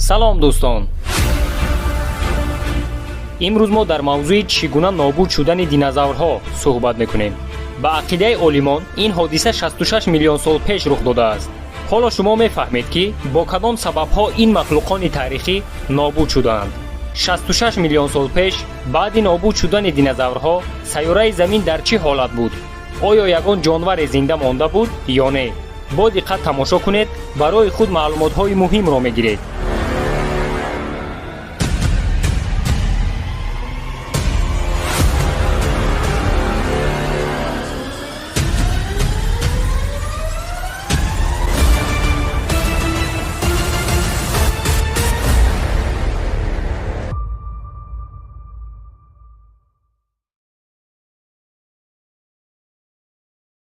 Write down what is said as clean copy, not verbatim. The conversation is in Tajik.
Салом, дӯстон! Имрӯз мо дар мавзӯи чӣ гуна нобуд шудани динозаврҳо суҳбат мекунем. Ба ақидаи олимон, ин ҳодиса 66 миллион сол пеш рух додааст. Ҳоло шумо мефаҳмед, ки бо кадом сабабҳо ин махлуқони таърихӣ нобуд шудаанд. 66 миллион сол пеш, баъди нобуд шудани динозаврҳо, сайёраи Замин дар чӣ ҳолат буд? Оё ягон ҷонваре зинда монда буд ё не? Бо диққат тамошо кунед, барои худ маълумотҳои муҳимро мегиред.